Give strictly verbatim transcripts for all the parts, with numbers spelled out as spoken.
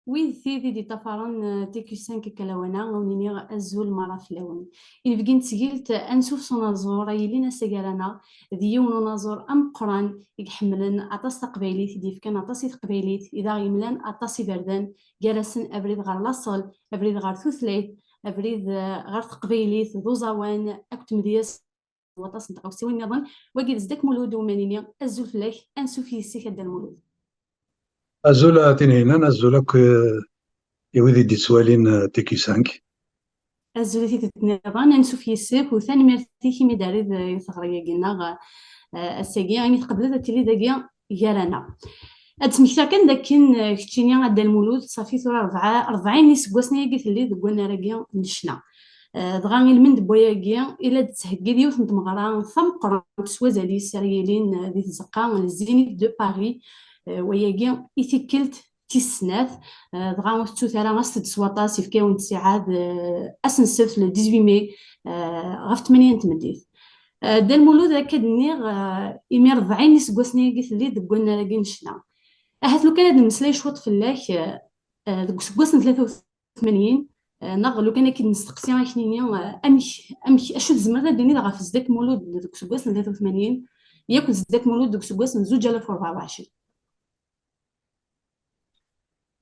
Wid tid i d-iṭṭafaren, eh, T Q cinq akka lawan-a, ad wen-iniɣ azul merra fell-awen. Inebgi n tesgilt, ansuf s unaẓur, ay ilin ass-a gar-aneɣ, d yiwen unaẓur ameqqran i iḥemmlen aṭas taqbaylit, i d-yefkan aṭas i teqbaylit, i d aɣ-yemlan aṭas iberdan, gar-asen abrid ɣer laṣel, abrid ɣer tutlayt, abrid, eh, ɣer teqbaylit d uẓawan akked tmedyazt, waṭas n tɣawsiwin nniḍen. Wagi d Zedek Mulud, umi nini azul fell-ak, ansuf yis-k a Dda Lmulud. Azul a Tinhinan, azul akk, eh, i wid i d-ittwalin, eh, T Q cinq. Azul i tidet nniḍen, ansuf yis-k, u tanemmirt-ik imi d-terrid, eh, i teɣri-agi-nneɣ, eh, ass-agi, imi tqebleḍ ad tiliḍ dagi gar-aneɣ. Ad d-smektiɣ kan d akken, eh, keččini a Dda Lmulud, ṣafi tura rebɛa, rebɛin n yiseggasen ayagi telliḍ deg wannar-agi n ccna. Eh, dɣa ilmend n wayagi, ila d-tettheggiḍ yiwet n tmeɣra tameqqrant s wazal-is ara yilin, eh, di tzeqqa n Zénith de Paris, eh, wayagi i tikkelt tis snat, eh, dɣa ur tettut ara aset-d s waṭas, yefka-yawen-d ttiɛad, eh, ass n ssebt, le dix-huit mai, eh, ɣef tmanya n tmeddit. Eh, Dda Lmulud, akka d-nniɣ, eh, imi rebɛin n yiseggasen ayagi telliḍ deg wannar-agi n ccna. Ahat lukan ad nemmeslay cwiṭ fell-ak, eh, eh, deg useggas n tlata u tmanyin, eh, neɣ lukan ad k-id-nesteqsi, ad k-nini, eh, amek, amek, acu tzemreḍ ad d-tiniḍ ɣef Zedek Mulud deg useggas n tlata u tmanyin, yakk d Zedek Mulud deg useggas n zuǧ alaf u rebɛa u ɛecrin?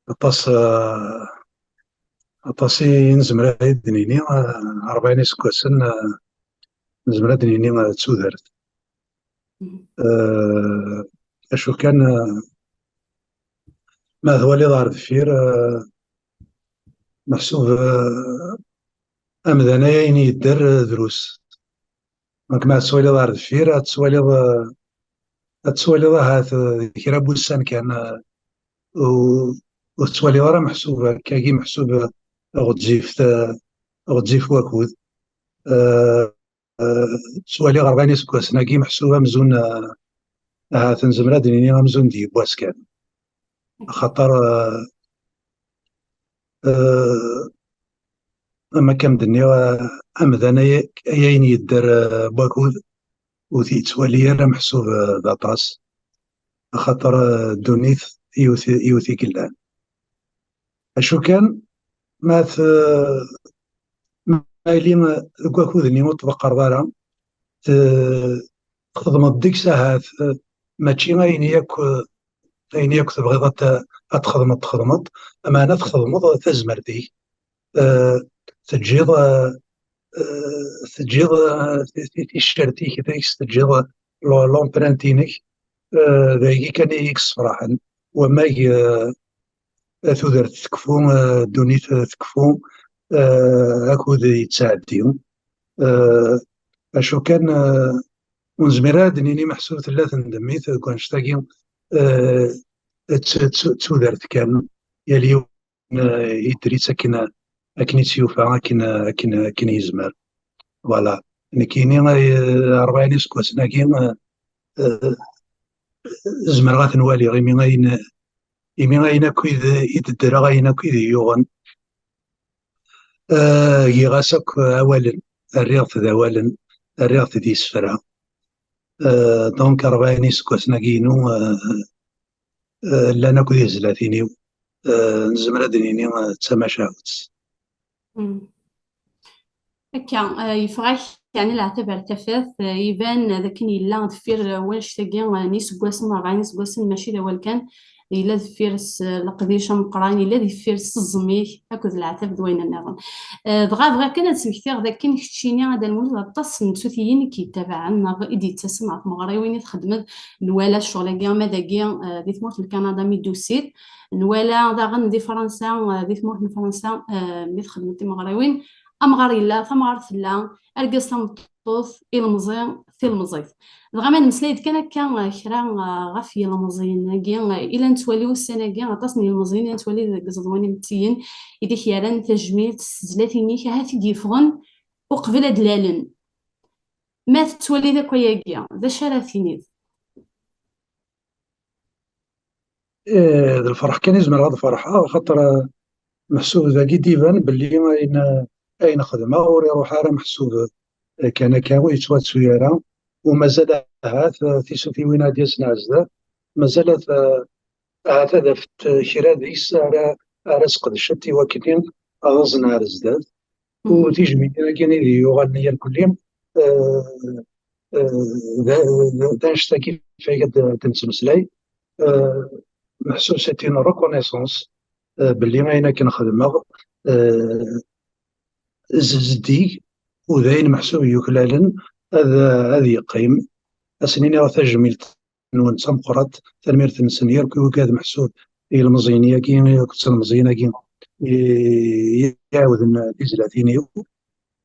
Aṭas, eh, aṭas i nezmer ad d-nini, eh, rebɛin iseggasen, eh, nezmer ad d-nini, eh, d tudert. Mhm. Eh, acu kan, eh, ma twaliḍ ɣer deffir, eh, meḥsub, eh, amdan ay ayen yedder, eh, drus. Donc, ma tettwaliḍ ɣer deffir, ad tettwaliḍ, eh, ad tettwaliḍ ahat, eh, kra n wussan kan, eh, ur, ur tettwaliḍ ara meḥsub akkagi, meḥsub, eh, ɣezzifet, eh, ɣezzif wakud. Eh, eh, ttwaliɣ rebɛin iseggasen-agi meḥsub amzun, eh, ahat nezmer ad d-nini amzun d yiwwas kan. Axaṭer, eh, eh, am akka m-d-nniɣ, eh, amdan ay, ay ayen yedder, eh, wakud, ur t-yettwali ara meḥsub, eh, d aṭas, axaṭer, eh, ddunit yiwet, yiwet i yellan. Acu kan, ma t-, ma yili, eh, deg wakud-nni ur tḍeqqreḍ ara, t-, txedmeḍ deg-s ahat, eh, mačči ayen yakk, eh, ayen yakk tebɣiḍ ad t-, ad txedmeḍ, txedmeḍ, meɛna txedmeḍ tazmert-ik, eh, teǧǧiḍ, eh, eh, teǧǧiḍ, eh, ti-, ti-, ticcert-ik deg-s, teǧǧiḍ l-, l'empreinte-inek, eh, d ayagi kan i yi-yessefraḥen. Wamag, eh, tudert tekfu, eh, ddunit, eh, tekfu, eh, akud yettɛeddi. Eh, acu kan, eh, ur nezmir ara ad d-nini meḥsub tella tendem-it deg wanect-agi, eh, d t-, d t-, d tudert kan. Yal yiwen, eh, yedder-itt akken, akken i tt-yufa, akken, akken, akken yezmer. Voilà. Nekkini, eh, rebɛin iseggasen-agi, eh, eh, zemreɣ ad ten-waliɣ, imi ayen, imi ayen akk i d-, i d-ddreɣ, ayen akk i d-iyi-yuɣen, eh, giɣ-as akk awalen, rriɣ-t d awalen, rriɣ-t d isefra. Eh, donc, rebɛin iseggasen-agi-inu, eh, eh, llan akk di tezlatin-iw. Eh, nezmer ad d-nini, eh, d tamacahut. Mm. Akka, eh, yeffeɣ-ak, yeɛni, leɛtab ar tafat, eh, iban d akken yella deffir, eh, wannect-agi, eh, n yiseggasen, rebɛin iseggasen, mačči d awal kan, yella deffir-s, eh, leqdic ameqqran, yella deffir-s ẓẓmik akked leɛtab d wayen nniḍen. Eh, dɣa bɣiɣ kan ad smektiɣ d akken keččini, a Dda Lmulud, aṭas n tsutiyin i k-yettabaɛen neɣ i d-yettasen ɣer tmeɣriwin i txeddmeḍ, nwala ccɣel-agi ama dagi, eh, di tmurt n Kanada mi d-tusiḍ, nwala daɣen di Fransa, eh, di tmurt n Fransa, eh, mi txeddmeḍ timeɣriwin, amɣar yella, tamɣart tella, argaz tameṭṭut, ilemẓi, tilemẓit. Dɣa ma nemmeslay-d kan akka, eh, kra, eh, ɣef yilmeẓyen-agi, eh, i la nettwali ussan-agi, aṭas n yilmeẓyen i la nettwali deg iẓeḍwan imettiyen, i d ak-yerran tajmilt s tezlatin-ik, ahat i d-yeffɣen uqbel ad d-lalen. Ma tettwaliḍ akk ayagi, d acu ara tiniḍ? Eh, d lferḥ kan i zemreɣ ad ferḥeɣ, axaṭer, eh, meḥsub dagi d-iban belli ayen, ayen xedmeɣ ur iruḥ ara meḥsub, eh, kan akka, ur yettwattu ara, u mazal ahat, eh, tisutiwin ad d-yasen ar zdat, mazal ad, eh, ahat ad afent kra deg-s ara, ara sqedcent i wakken ad aẓen ar zdat. U tijmilin-agi i d-yuɣalen irkelli, eh, eh, d, d, d anect-agi ɣef ay d, d-nettmeslay. Eh, meḥsub c'est une reconnaissance, eh, belli ayen akken xedmeɣ, eh, z-, zeddig, u d ayen meḥsub yuklalen ad, ad yeqqim. Ad sen-iniɣ tajmilt-nwen d tameqqrant, tanemmirt-nsen yakk i wigad meḥsub ilmeẓyen-agi akked tlemẓyin-agi i, i iɛawden tizlatin-iw.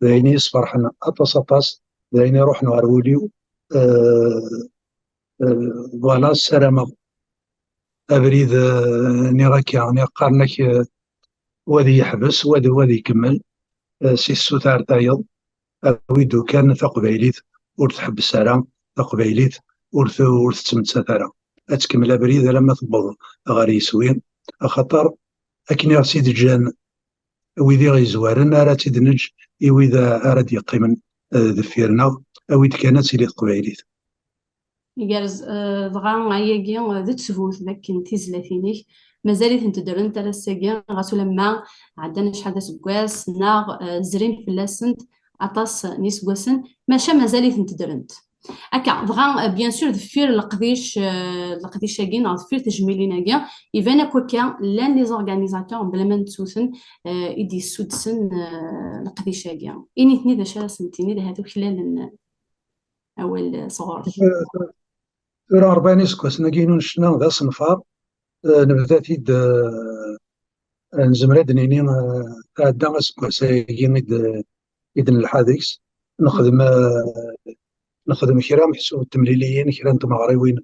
D ayen i yi-sferḥen aṭas, aṭas, d ayen iruḥen ɣer wul-iw. Eh, eh, voilà, ssarameɣ abrid, eh, niɣ akka, niɣ qqaren-ak, eh, wa ad yeḥbes, wa ad, wa ad ikemmel, eh, si tsuta ar tayeḍ, awi-d ukan taqbaylit ur tḥebbes ara, taqbaylit ur t-, ur tettmettat ara. Ad tkemmel abrid alamma tewweḍ ɣer yiswi, axaṭer akken i ɣ-tt-id-ǧǧan wid i ɣ-yezwaren, ara tt-id-neǧǧ i wid ara d-yeqqimen, eh, deffir-nneɣ, awi-d kan ad tili teqbaylit. Igerrez, eh, dɣa ayagi, eh, d ttbut d akken tizlatin-ik mazal-itent ddrent ar ass-agi, ɣas ulamma ɛeddan acḥal d aseggas neɣ, eh, zrin fell-asent aṭas n yiseggasen, maca mazal-itent ddrent. Akka, dɣa, eh, bien sûr, deffir leqdic, eh, leqdic-agi neɣ deffir tejmilin-agi, iban akk akka llan les organisateurs, bla ma nettuten, eh, i d-yessudsen, eh, leqdic-agi. Init-nni d acu ara sen-tiniḍ, ahat uklalen, eh, awal, eh, sɣur-k. Tura rebɛin iseggasen-agi n unnecna d asenfar, eh, nebda-t-id, eh, nezmer ad d-nini, eh, tɛedda aseggas-agi i d-, i d-nelḥa deg-s. Nexdem, eh, nexdem kra meḥsub n temliliyin, kra n tmeɣriwin,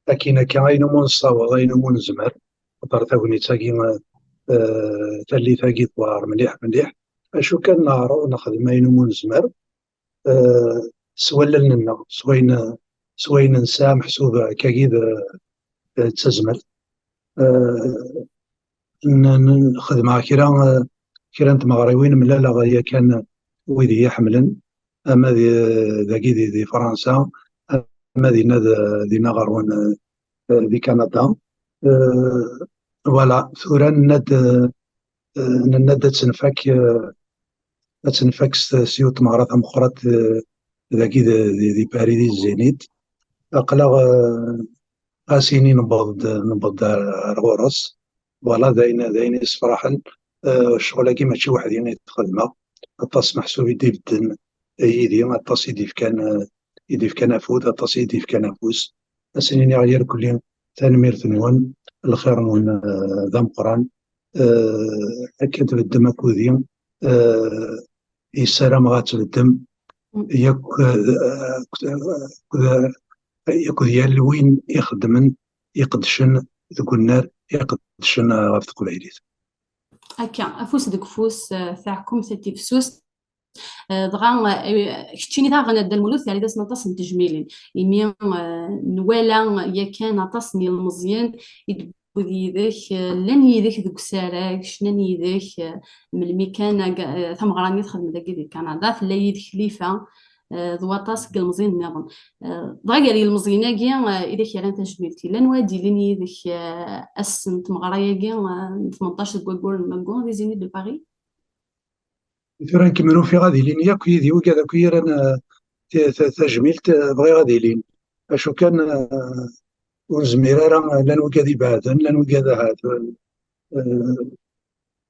akin akka, ayen umi nessaweḍ, ayen umi nezmer. Xaṭer tagnit-agi, eh, eh, tallit-agi tewɛer mliḥ, mliḥ. Acu kan neɛreḍ nexdem ayen umi nezmer, eh, s wallalen-nneɣ, s wayen, s wayen nesɛa meḥsub akkagi d, d tazmert. Eh, n-, n-, xedmeɣ kra, eh, kra n tmeɣriwin, mlaleɣ yakan wid i yi-ḥemmlen, ama di, dagi di, di Fransa, ama dinna d, dinna ɣer wen, eh, di Kanada. Eh, voilà, tura nenna-d, eh, nenna-d ad tenfak, eh, ad tenfak s, s yiwet tmeɣra tameqqrant, eh, dagi di, di, di Paris, di Zénith. Aql-aɣ, eh, ɣas ini newweḍ-d, newweḍ-d ar, ar ɣur-s. Voilà, d ayen, d ayen yessefraḥen. Eh, ccɣel-agi mačči weḥd-i i t-xedmeɣ. Aṭas meḥsub i d-ibedden yid-i, aṭas i d-ifkan, eh, i d-ifkan afud, aṭas i d-ifkan afus. Ad sen-iniɣ irkelli tanemmirt-nwen, lxir-nwen, eh, d ameqqran. Eh, akken tbeddem akked-i, eh, yessarameɣ ad tbeddem yakk, eh, akked, akked, akked yal win ixeddmen, iqeddcen deg unnar, iqeddcen, eh, ɣef teqbaylit. Akka, afus deg ufus, eh, taɛkumt a tifsust. Eh, dɣa, eh, keččini daɣen a Dda Lmulud, terrid-asen aṭas n tejmilin. Imi, eh, nwala yakan aṭas n yilmeẓyen i d-tewwiḍ yid-k, eh, llan yid-k deg usarag, cnan yid-k, eh, melmi kan ag-, eh, tameɣra-nni txedmeḍ dagi di Kanada, tella yid-k Lifa, eh, d waṭas n yilmeẓyen nniḍen. Eh, dɣa gar yilmeẓyen-agi, eh, i d ak-yerran tajmilt, yella anwa ad d-ilin yid-k, eh, ass n tmeɣra-agi, eh, n tmenṭac deg waggur n Maggu, di Zénith de Paris? Tura nekk mi ufiɣ ad ilin yakk yid-i wigad akk i yerran, eh, ti-, ta-, tajmilt, eh, bɣiɣ ad ilin. Acu kan, eh, ur nezmir ara, llan wigad ibeɛden, llan wigad ahat, eh,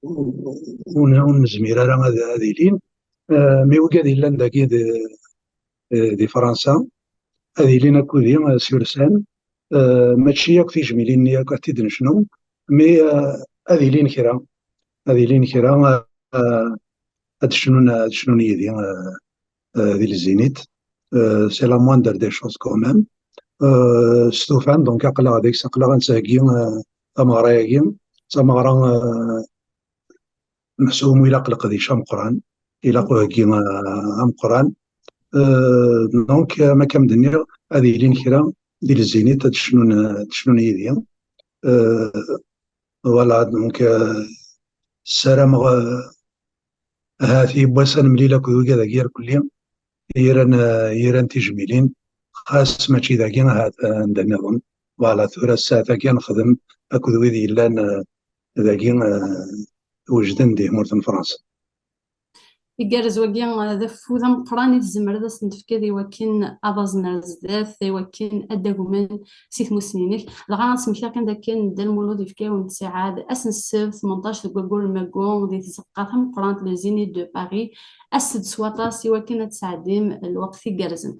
ur, ur, ur nezmir ara ad, ad ilin. Eh, mi wigad yellan dagi di, eh, di Fransa, ad ilin akked-i, eh, sur scène. Eh, mačči akk tijmilin-nni akk ad t-id-necnu, mi, eh, ad ilin kra, ad ilin kra, eh, ad cnun, ad cnun yid-i, eh, eh, di Lzinit. Eh, c'est la moindre des choses quand même. Eh, stufan, donc aql-aɣ deg-s, aql-aɣ nettheggi, eh, tameɣra-agi, d tameɣra, eh, meḥsub mu ilaq leqdic ameqqran, ilaq uheggi, eh, ameqqran. Eh, donc, am akka m-d-nniɣ, ad ilin kra di Lzinit ad cnun, ad cnun yid-i. Eh, voilà, donc, eh, ssarameɣ, eh, ahat yiwwas ad nemlil akked wigad-agi irkelli, i iran, eh, i iran tijmilin, xas mačči dagi, ahat, eh, anda nniḍen. Voilà, tura ssaɛt-agi ad nexdem akked wid yellan, eh, dagi, eh, wejden di tmurt n Fransa. Igerrez wagi, eh, d afud ameqqran i tzemreḍ ad sen-tefkeḍ i wakken ad aẓen ar zdat, i wakken ad d-agmen si tmussni-inek. Dɣa ad smektiɣ kan dakken Dda Lmulud yefka-yawen-d ttiɛad ass n ssebt tmenṭac deg waggur n Magu di tzeqqa tameqqrant, le Zénith de Paris, aset-d s waṭas i wakken ad tesɛeddim lweqt igerrzen.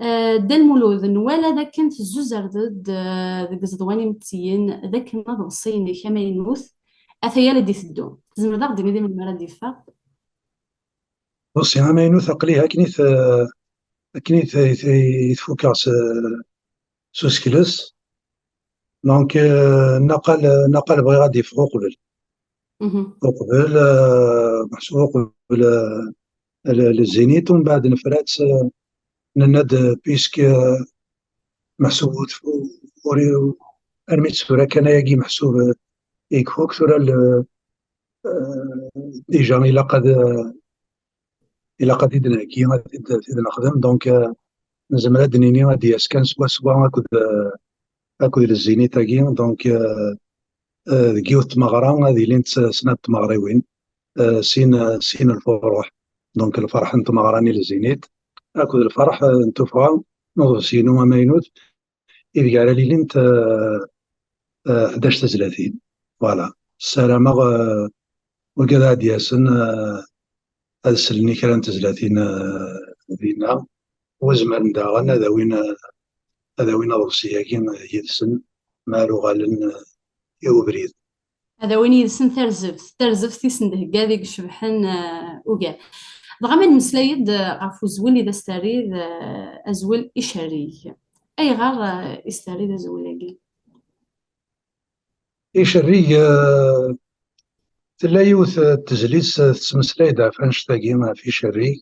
Eh, Dda Lmulud, nwala dakken tezzuzreḍ-d, eh, deg iẓeḍwan imettiyen, dakken aḍebsi-inek amaynut ataya la d-iteddu. Tzemreḍ ad aɣ-d-tiniḍ i melmi ara d-yeffeɣ? Aḍebsi amaynut, aql-i akken i t-, akken i t-, i t-, i t-fukeɣ s, s usekles. Donc, euh, naqal, naqal bɣiɣ ad d-yeffeɣ uqbel. Mhm. Uqbel, euh, meḥsub uqbel, euh, le, le Zénith, umbeɛd nefra-tt, euh, nenna-d, euh, puisque, euh, meḥsub ur tfu-, ur i-, armi d tura kan ayagi meḥsub, euh, ikfuk, tura le, euh, déjà ilaq ad, euh, ilaq ad t-id-nheggi, ad t-id, ad t-id-nexdem. Donc, euh, nezmer ad d-nini ad d-yas kan swaswa akked, euh, akked le Zénith-agi. Donc, euh, euh, deg yiwet tmeɣra ad ilint s-, snat tmeɣriwin, euh, sin, euh, sin lfuruḥ. Donc, lferḥ n tmeɣra-nni le Zénith akked lferḥ, euh, n tuffɣa n uḍebsi-inu amaynut, ideg ara lilint, euh, euh, ḥdac tezlatin. Voilà. Ssarameɣ, euh, wigad ad d-yasen, euh, ad slen i kra n tezlatin, euh, dinna, u zemren daɣen ad awin, euh, ad awin aḍebsi-agi, euh, yid-sen, mi ara uɣalen, euh, i ubrid. Ad awin yid-sen tarzebt, tarzebt i sen-d-thegga deg cebḥen, eh, ugar. Dɣa ma nemmeslay-d, eh, ɣef uzwel i d as-terriḍ, eh, azwel Icerrig. Ayɣer, eh, i s-terriḍ azwel-agi? Icerrig, eh, tella yiwet, eh, tezlit, eh, tettmeslay-d ɣef annect-agi, ɣef Icerrig.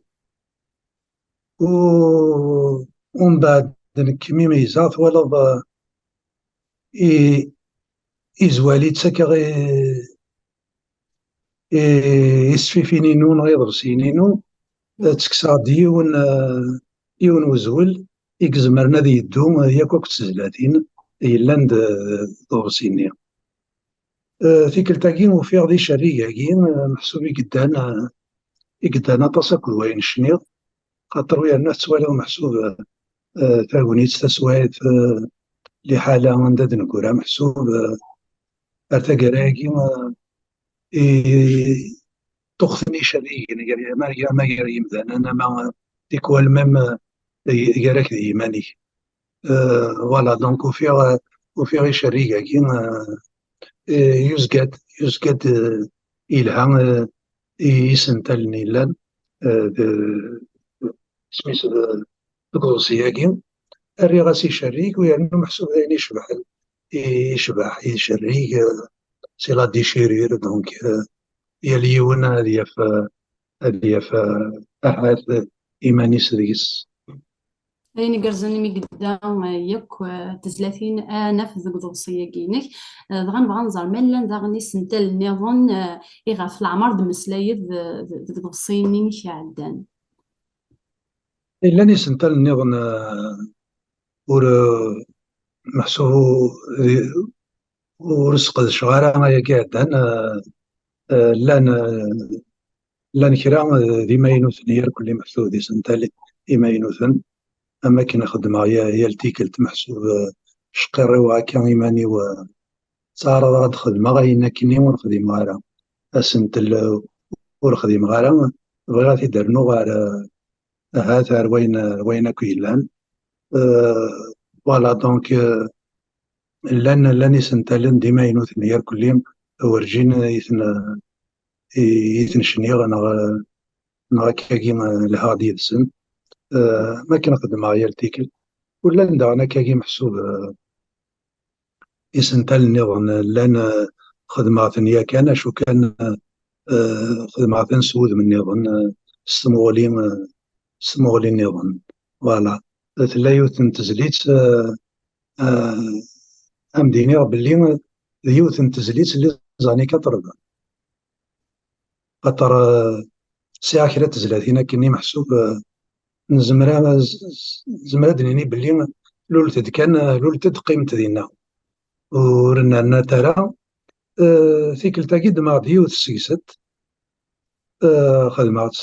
U, umbeɛd nekk mi meyyzeɣ, twalaḍ, eh, i, izwal i ttakeɣ i, i, i tesfifin-inu neɣ iḍebsiyen-inu, eh, ttekkseɣ-d yiwen, eh, yiwen uzwel i izemren ad yeddu, eh, yakk akked tezlatin yellan d, d uḍebsi-nni. Eh, tikkelt-agi ufiɣ di Icerrig-agi, eh, meḥsub i yeddan, eh, i yeddan aṭas akked wayen cniɣ, xaṭer u yerna tettwaliḍ meḥsub, eh, eh, tagnit, taswiɛt, eh, liḥala anda d-neggra meḥsub, eh, ar taggara-agi, eh, i ṭuqten Icerrigen gar, ma gar, ma gar yimdanen, ama tikwal même, eh, gar-ak d yiman-ik. Euh, voilà, donc ufiɣ, ufiɣ Icerrig-agi, euh, eh, yuzga-d, yuzga-d, eh, yelha, eh, i yisental-nni yellan, eh, d, isem-is d, deg uḍebsi-agi. Rriɣ-as Icerrig, u yernu meḥsub d ayen icebḥen, i, icbeḥ, Icerrig, eh, c'est la déchirure, donc, eh, yal yiwen ad yaf, eh, ad yaf, eh, ahat iman-is deg-s. Ayen igerrzen imi yedda, eh, yakk, eh, tezlatin ad naf deg uḍebsi-agi-inek. Eh, dɣa nebɣa ad nẓer ma llan daɣen isental nniḍen, eh, i ɣef leɛmer d-mmeslayeḍ, eh, deg uḍebsi-nni-inek iɛeddan. Llan isental nniḍen, eh, ur, eh, meḥsub ur, ur sqedceɣ ara ayagi iɛeddan, eh, eh, llan, eh, llan kra, eh, d imaynuten, irkelli meḥsub d isental imaynuten, am akken xeddmeɣ ya-, yal tikkelt, meḥsub, eh, cqirriweɣ akka iman-iw, eh, ttɛaraḍeɣ ad xedmeɣ ayen akkenni ur xdimeɣ ara. Asentel, eh, ur xdimeɣ ara, bɣiɣ ad t-id-rnuɣ ar, eh, ahat ar wayen, ar wayen akk yellan. Euh, voilà, donc, euh, llan, llan isentalen d imaynuten irkelli, werǧin i ten, i, i ten-cniɣ, neɣ, neɣ akkagi, euh, lhaɣ-d yid-sen. Euh, am akken xeddmeɣ yal tikkelt. U llan daɣen akkagi meḥsub, euh, isental nniḍen llan, euh, xedmeɣ-ten yakan, acu kan, euh, xedmeɣ-ten s wudem nniḍen, euh, s tmuɣli, euh, s tmuɣli nniḍen. Voilà. Tella yiwet n tezlit, euh, euh, ad m-d-iniɣ belli d yiwet n tezlit les années quatre-vingts. Xaṭer, euh, sɛiɣ kra n tezlatin akkenni meḥsub, euh, nezmer a, z-, z-, nezmer ad d-nini belli lulent-d kan, euh, lulent-d, qqiment dinna. Ur rnant ara, Eh, tikkelt-agi ddmeɣ-d yiwet seg-sent, eh, xedmeɣ-tt.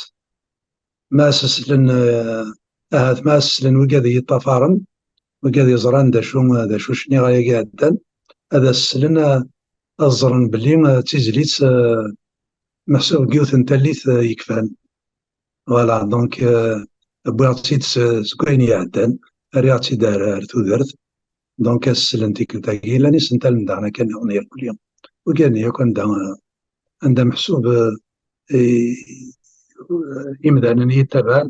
Ma as-slen, eh, ahat ma as-slen wigad i yi-ṭṭafaren, wigad yeẓran d acu, d acu cniɣ ayagi iɛeddan, ad as-slen, eh, ad ẓren belli, eh, d tizlit, eh, meḥsub deg yiwet n tallit, eh, yekfan. Voilà, donc, euh, wwiɣ-tt-id s-, seg wayen iɛeddan, rriɣ-tt-id ar, ar tudert. Donc, ad slen tikkelt-agi, llan isental n daɣen akka nniḍen irkelli. Wigad-nni akk anda, anda meḥsub, euh, i, imdanen i yi-ttabaɛen,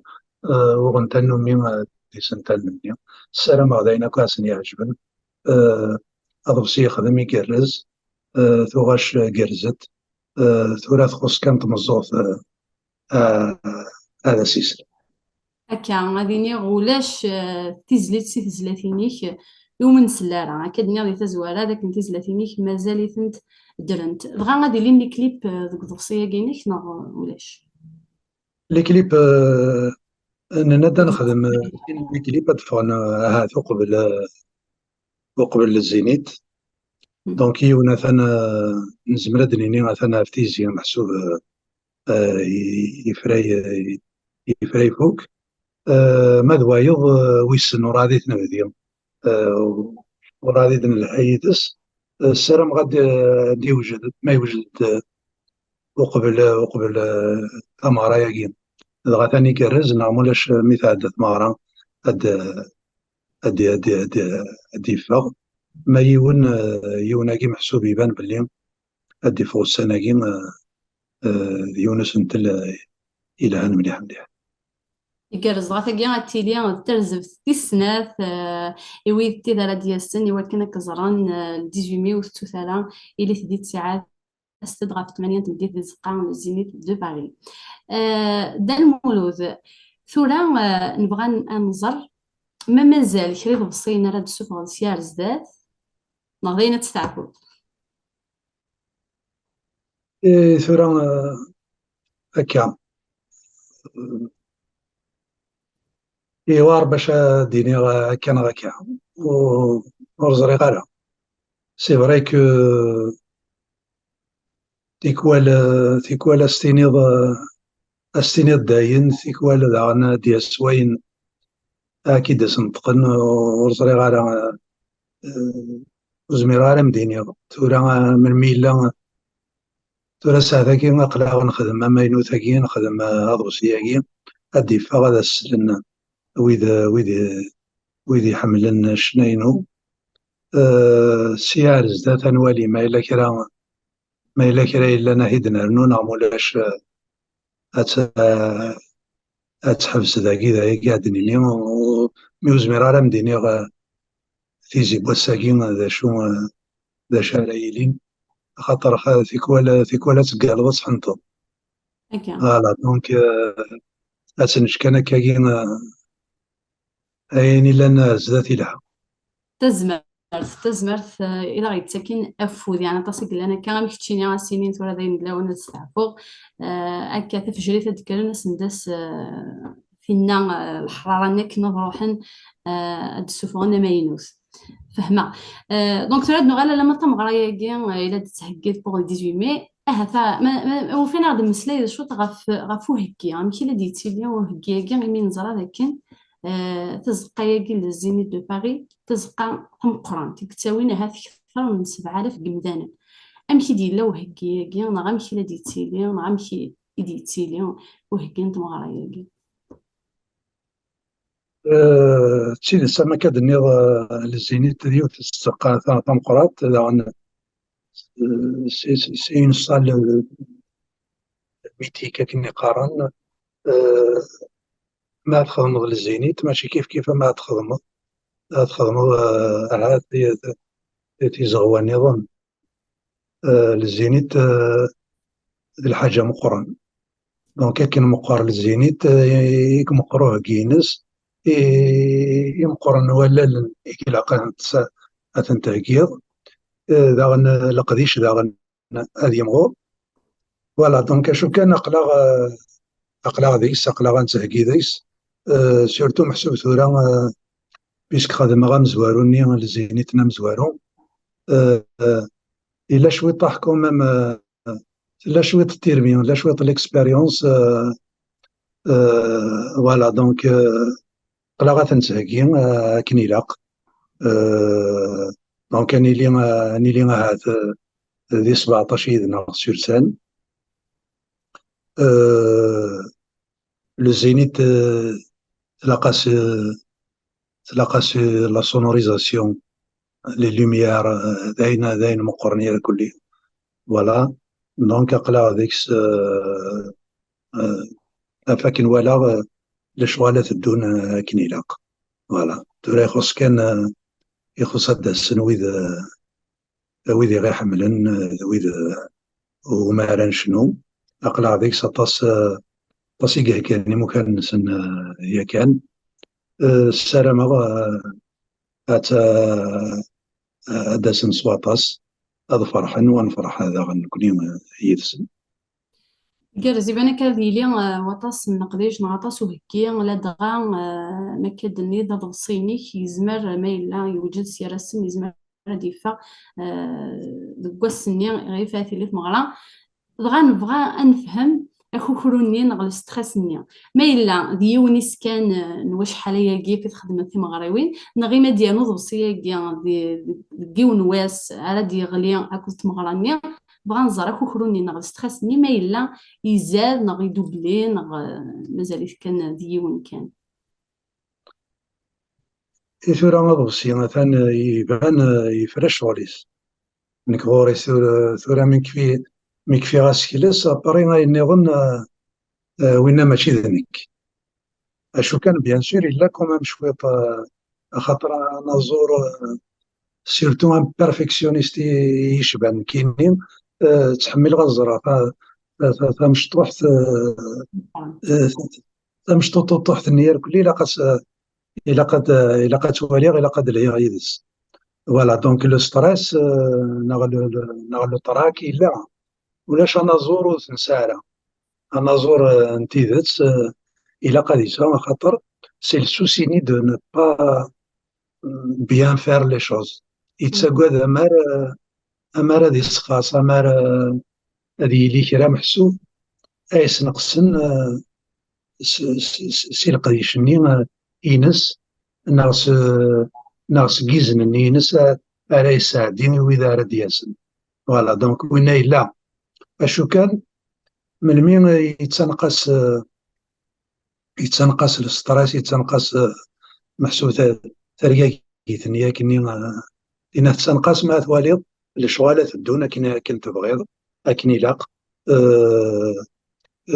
euh, uɣen tannumi, euh, d isental-nni. Ssarameɣ d ayen akk ad sen-iɛejben. Euh, aḍebsi yexdem igerrez, euh, tuɣac, euh, gerrzet. Euh, tura txuṣ kan tmeẓẓuɣt, euh, ah, ad as-isel. Akka, ad iniɣ ulac, eh, tizlit si tezlatin-ik, eh, ur nsell ara. Akka d-nniɣ di tazwara, d akken tizlatin-ik mazal-itent ddrent. Dɣa ad ilin les clips, eh, deg uḍebsi-agi-inek, neɣ, eh, ulac? Les clips, eh, nenna-d ad nexdem, eh, les clips ad ffɣen, eh, ahat uqbel, eh, uqbel le Zénith. Donc, yiwen atan, eh, nezmer ad d-nini atan ɣef tizi, meḥsub, eh, eh, i-, ifra, i-, ifra ifuk. Eh, ma d wayeḍ, eh, wissen ur ɛad i t-nebdi. Eh, ur ɛad i d-nelha yid-s. Eh, ssarameɣ ad, ad d-iwjed, ma yewjed-d, eh, uqbel, uqbel, eh, tameɣra-agi. Dɣa atan igerrez, neɣ mulac, eh, mi tɛedda tmeɣra, ad, ad, ad, ad, ad d-yeffeɣ. Ma yiwen, eh, yiwen-agi meḥsub iban belli ad d-iffeɣ ussan-agi, eh, eh, d yiwen usentel, eh, yelhan mliḥ mliḥ. Igerrez, dɣa tagi ad tili d tarzebt tis snat, eh, i wid tid ara d-yasen, i wakken ad k-ẓren, eh, le dix-huit mai ur tettut ara, ilit di ttiɛad, aset-d ɣef tmanya n tmeddit di tzeqqa n Zénith de Paris. Eh, Dda Lmulud, tura, eh, nebɣa ad nẓer ma mazal kra iḍebsiyen ara d-tessufɣeḍ sya ar zdat, neɣ d ayen ad testeɛfuḍ? Eh, tura, eh, akka. Iwar bac ad d-iniɣ akka neɣ akka. U-, ur ẓriɣ ara. C'est vrai que tikwal, tikwal ad s-tiniḍ, ad s-tiniḍ dayen, tikwal daɣen ad d-yas wayen ad k-id-asneṭqen, ur ẓriɣ ara, eh, ur zmireɣ ara m-d-iniɣ. Tura, eh, melmi yella, tura ssaɛt-agi aql-aɣ nexdem amaynut-agi, nexdem, eh, aḍebsi-agi, ad d-iffeɣ ad as-slen wid, wid, wid iḥemmlen ccna-inu. Eh, sya ar zdat ad nwali ma yella kra, ma yella kra yellan ad t-id-nernu neɣ mulac, eh, ad tt-, ad teḥbes dagi, d ayagi ad d-nini, u-, mi ur zmireɣ ara m-d-iniɣ, eh, tizi n wass-agi, eh, d acu, eh, d acu ara yilin, axaṭer xa-, tikwal, tikwal ad teggaleḍ ad tḥenteḍ. Akka. Voilà, donc, eh, ad tt-nečč kan akkagi, eh, ayen illan, eh, zdat ilha. Tazmert, tazmert, eh, i d aɣ-yettaken afud, yeɛni aṭas i yellan akka, am keččini a s-inin tura d ayen d lawan ad steɛfuɣ, eh, akka tafejrit ad d-kkren asendas, eh, tinna, eh, leḥrara-nni akken ad ruḥen, eh, ad d-ssufɣen amaynut. Fehmeɣ. Eh, donc tura ad nuɣal alamma d tameɣra-agi, eh, i la d-tettheggiḍ pour le dix-huit mai. Ahat, ah, ma, ma, ma ufin aɣ-d mmeslay d cwiṭ ɣef, ɣef uheggi, amek i la d-yettili uheggi-agi, imi neẓra d akken, eh, tazeqqa-agi n le Zénith de Paris, tazeqqa tameqqrant, i yettawin ahat kter n sebɛa alaf n yimdanen. Amek i d-yella uheggi-agi, neɣ amek i la d-yettili, neɣ amek i, i d-yettili uheggi n tmeɣra-agi? Eh, d tidet, am akka d-tenniḍ, eh, le Zénith d yiwet n tzeqqa ta-, tameqqrant, daɣen, eh, c'est, c'est, c'est une salle, eh, mythique akken i qqaren. Eh, ma ad txedmeḍ le Zénith, mačči kif kif ama ad txedmeḍ, ad txedmeḍ, eh, ahat ti-, ti-, tizeɣwa nniḍen. Eh, le Zénith, eh, d lḥaǧa meqqren. Donc, akken meqqer le Zénith, eh, i meqqer uheggi-ines, i, i meqqren wallalen i ilaq ad ten-, ad ten-theggiḍ. Eh, daɣen, eh, leqdic daɣen ad yimɣur. Voilà, donc acu kan aql-aɣ, eh, aql-aɣ deg-s, aql-aɣ ad nettheggi deg-s. Eh, surtout meḥsub tura, eh, puisque xedmeɣ amezwaru-nni, le Zénith n amezwaru. Eh, eh, il a cwiṭ quand même, euh, tella cwiṭ tirmi, tella cwiṭ l'expérience, euh, euh, voilà, donc, euh, aql-aɣ ad ten-theggi, euh, akken ilaq. Euh, donc, ad nili, euh, ad nili ahat, euh, di sbeɛṭac yid-neɣ sur scène. Euh, le Zénith, euh, tlaq-as, euh, tlaq-as, euh, la sonorisation, les lumières, euh, d ayen, d ayen meqqren irkelli. Voilà. Donc, aql-aɣ deg-s, euh, euh, af akken walaɣ, euh, lecɣal ad teddun, euh, akken ilaq. Voilà. Tura ixuṣ kan, euh, ixuṣ ad d-asen wid, euh, d wid i ɣ-iḥemmlen, d wid, eh, umi ara necnu. Aql-aɣ deg-s aṭas, eh, aṭas i iheggan imukan-nsen, eh, yakan. Eh, ssarameɣ, eh, ad, eh, ad d-asen s waṭas, ad ferḥen, u ad nefreḥ daɣen nekni, eh, yid-sen. Gerrez, iban akka ad yili, eh, waṭas n leqdic neɣ aṭas uheggi, ladɣa, eh, ma akka d-tenniḍ aḍebsi-inek yezmer, ma yella yewjed s yir ass-n, yezmer ad d-yeffeɣ, eh, deg wass-nni ɣef ara tili tmeɣra. Dɣa nebɣa ad nefhem akukru-nni neɣ le stress-nni. Ma yella d yiwen iskan, eh, n wacḥal ayagi i txedmeḍ timeɣriwin, neɣ ima d-yernu uḍebsi-agi di, deg yiwen wass ara d-yeɣli akked tmeɣra-nni, bɣa nẓer akukru-nni neɣ le stress-nni ma yella izad neɣ idubli neɣ, eh, mazal-it kan d yiwen kan. I tura aḍebsi atan, eh, iban, eh, yefra ccɣel-is. Nekk ɣur-i tura, tura mi kfi-, mi kfiɣ asekles, après ayen nniḍen, eh, eh, winna mačči d nekk. Acu kan, bien sûr, yella quand même cwiṭ, eh, axaṭer anaẓur, eh, surtout un perfectionniste i, i yecban nekkini, eh, ttḥemmileɣ ad ẓreɣ ta-, ta-, ta-, tamecṭuḥt, eh, eh, tamecṭuṭuṭuḥt-nni irkelli ilaq ad s-, ilaq ad, ilaq ad twaliɣ, ilaq ad lhiɣ yid-s. Voilà, donc le stress, euh, neɣ le, le, neɣ le trac yella. Ulac anaẓur ur t-nesɛi ara. Anaẓur, euh, n tidet, euh, ilaq ad yesɛu, axaṭer c'est le souci-nni de ne pas, euh, bien faire les choses. Yettagad amar, euh, amar ad isxaṣ, amar, euh, ad yili kra meḥsub, ay sneqsen, eh, s, s, s, si leqdic-nni, eh, ines, neɣ s, neɣ seg izen-nni ines, eh, ara yesɛeddi i wid ara d-yasen. Voilà, donc winna yella. Acu kan, melmi, eh, yettanqas, eh, yettanqas le stress, yettanqas, eh, meḥsub ta-, tergagit-nni akkenni, eh, dinna tettanqas ma twaliḍ lecɣal ad teddun akken, akken tebɣiḍ, akken ilaq. Eh,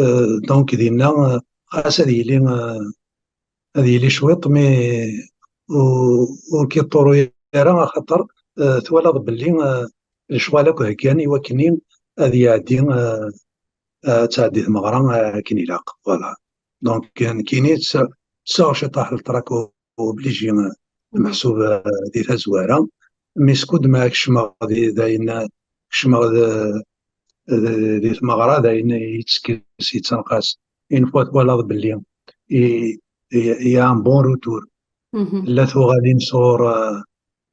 eh, donc dinna, eh, xas ad yili, eh, ad yili cwiṭ, mais ur, ur k-iṭṭuru ara, axaṭer, eh, twalaḍ belli, eh, lecɣal akk heggan i wakken ad iɛeddi, eh, ad tɛeddi tmeɣra, eh, akken ilaq. Voilà. Donc, nekkini tt-, ttaɣ ciṭaḥ le trac obligé, eh, meḥsub, eh, di tazwara. Mais skud ma kecmeɣ di, dayen, eh, kecmeɣ de, de, di tmeɣra, dayen yettekkes, yettenqas. Une fois twalaḍ belli i, i, il y a un bon retour. Mhm. La tuɣalin sɣur, eh,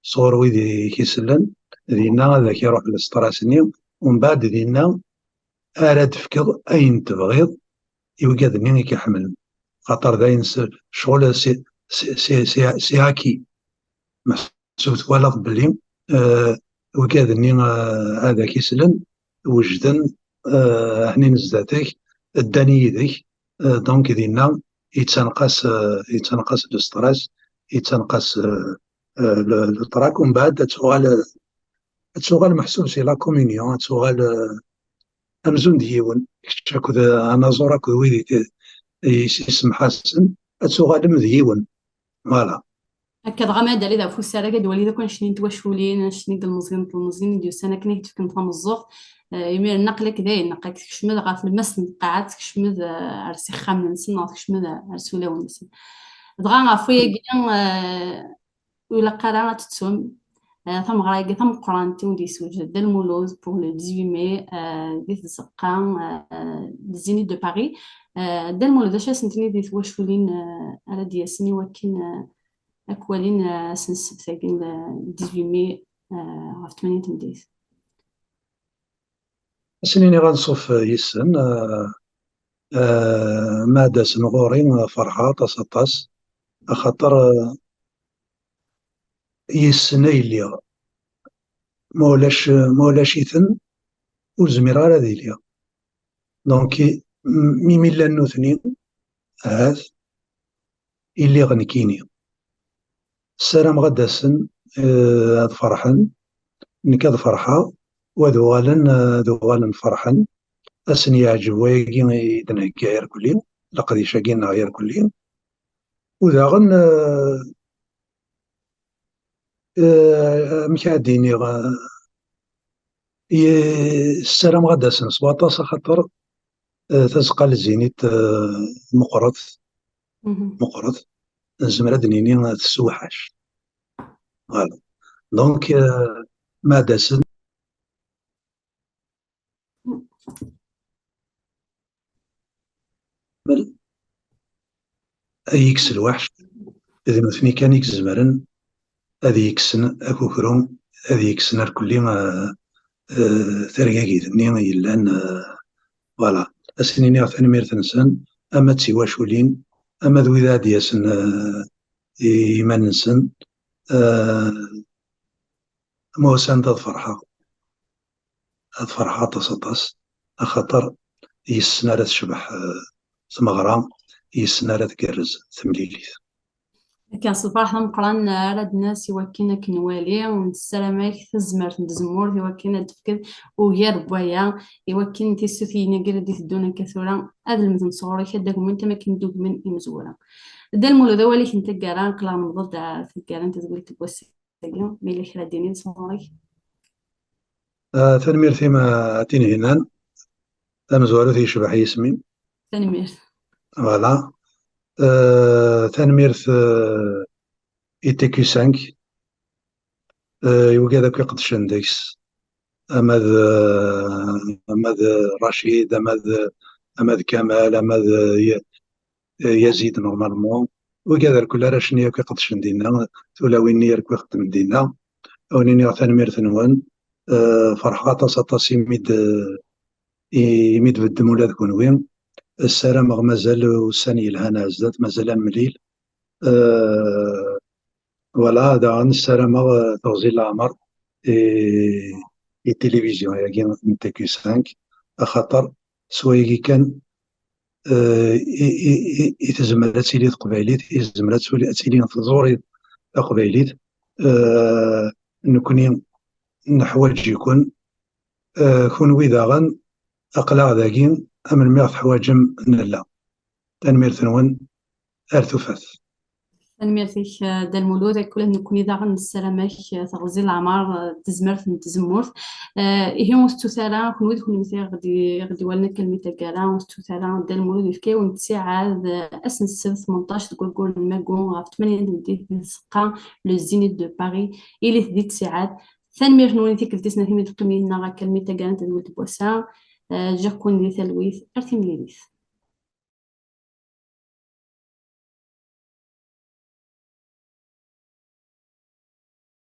sɣur wid i k-isellen, dinna ad ak-iruḥ le stress-nni, umbeɛd dinna ara d-tefkeḍ ayen tebɣiḍ i wigad-nni i k-iḥemmlen. Xaṭer d ayen s-, ccɣel si, si, si, si, si acquis. Meḥsub twalaḍ belli, eh, wigad-nni, eh, ad ak-islen, wejden, eh, hnin zdat-k, ddan yid-k, eh, donc dinna yettanqas, eh, yettanqas le stress, yettanqas, eh, eh, le, le trac, umbeɛd ad tuɣal, ad tuɣal meḥsub si la communion, ad tuɣal, eh, amzun d yiwen, kečč akked, eh, anaẓur akked wid i t-, i s-, isemḥasen, ad tuɣalem d yiwen. Voilà. Akka dɣa ma ad d-taliḍ ɣef usarag, ad d-twaliḍ akk annect-nni n twaculin, annect-nni n yilmeẓyen d telmeẓyin i d-yusan akken i k-d-fken tameẓẓuɣt. Eh, imiren aql-ak dayen, aql-ak tkecmeḍ ɣer tlemmast n lqaɛa, tkecmeḍ, eh, ar s ixxamen-nsen, neɣ tkecmeḍ, eh, ar s ulawen-nsen. Dɣa ɣef wayagi, eh, ur ilaq ara ad tettum, eh, tameɣra-agi tameqqrant i wen-d-yessewjed Dda Lmulud pour le dix-huit mai, eh, di tzeqqa, eh, le Zénith de Paris. Eh, Dda Lmulud, acu ara sen-tiniḍ i twaculin, eh, ara d-yasen i wakken, eh, ad k-walin, eh, ass n ssebt-agi, eh, dix-huit mai, eh, ɣef tmanya n tmeddit? Ad sen-iniɣ anṣuf yis-sen, eh, eh, ma ad d-asen ɣur-i, eh, ferḥeɣ aṭas, aṭas, axaṭer, eh, yis-sen ay lliɣ. Ma ulac, ma ulac-iten, ur zmireɣ ara ad iliɣ. Donc, i-, m-, mi mi llan nutni, ahat, iliɣ nekkini. Ssarameɣ ad d-asen, eh, ad ferḥen, nekk ad ferḥeɣ, u ad uɣalen, eh, ad uɣalen ferḥen, ad sen-yeɛǧeb wayagi i d-nhegga irkelli, leqdic-agi-nneɣ irkelli. U daɣen, eh, eh, amek ad d-iniɣ, eh, ye-, ssarameɣ ad d-asen s waṭas, axaṭer, eh, tazeqqa n Zzénith, eh, meqqret, Mhm. meqqret, nezmer ad d-nini, eh, tessewḥac. Voilà. Donc, eh, ma ad d-asen, ad yekkes lweḥc, d nutni kan i izemren ad yekksen akukru, ad yekksen arkelli, eh, eh, targagit-nni yellan, eh, voilà. Ad sen-iniɣ tanemmirt-nsen, ama d tiwaculin, ama d wid ad d-yasen, eh, i iman-nsen, eh, ma usan-d ad ferḥeɣ. Ad ferḥeɣ aṭas, aṭas, axaṭer yes-sen ara tecbeḥ, eh, tmeɣra, yes-sen ara tgerrez temlilit. Akka, s lferḥ d ameqqran ara d-nas i wakken ad k-nwali, u nessaram-ak tazmert n tzemmurt i wakken ad d-tefkeḍ ugar n waya, i wakken tissutin-agi ara d-iteddun akka tura ad lemdent sɣur-k, ad d-agmunt am akken d-ugmen imezwura. Dda Lmulud, awal-ik n taggara, aql-aɣ newweḍ-d ɣer taggara n tedwilt n wass-agi, ma yella kra ad d-tiniḍ sɣur-k? Ah, tanemmirt-im, ah, a Tinhinan. Tamezwarut yecbeḥ yisem-im. Tanemmirt. Voilà. Euh, tanemmirt, euh, i T Q cinq. Euh, i wigad akk iqeddcen deg-s. Ama d, euh, ama d Racid, ama d, ama d Kamal, ama d, euh, Y-, euh, Yazid, normalement. Wigad irkelli arrac-nni akk iqeddcen dinna, tulawin-nni akk ixeddmen dinna. Ad wen-iniɣ tanemmirt-nwen. Euh, ferḥeɣ aṭas, aṭas imi d, imi d-beddem ula d kunwi. Ssarameɣ mazal ussan yelhan ar zdat, mazal ad nemlil. Euh, voilà, daɣen ssarameɣ, euh, teɣzi n leɛmer i, i tilivizyu-agi n T Q cinq, axaṭer s wayagi kan, euh, i, i, i, i tezmer ad tili teqbaylit, i tezmer ad tili, ad tili tẓuri taqbaylit. Euh, nekni neḥwaǧ-iken, eh, kunwi daɣen, aql-aɣ dagi, am melmi ɣ-teḥwaǧem nella. Tanemmirt-nwen, ar tufat. Tanemmirt-ik, eh, Dda Lmulud, akk ula d nekkni daɣen nessaram-ak, eh, teɣzi n leɛmer, eh, d tezmert n tzemmurt. Eh, ihi ur tettut ara, kunwi d kunemti ɣ-d-, ɣ-d-iwalan akka lmi taggara, ur tettut ara, Dda Lmulud yefka-yawen-d ttiɛad, eh, ass n ssebt tmenṭac deg waggur n Maggu ɣef tmanya n tmeddit di tzeqqa, le Zénith de Paris, ilit di ttiɛad. Tanemmirt-nwen i tikkelt tis snat imi d-teqqimem yid-neɣ akka almi d taggara n tedwilt n wass-a. Eh, ǧǧiɣ-ken di talwit, ar timlilit.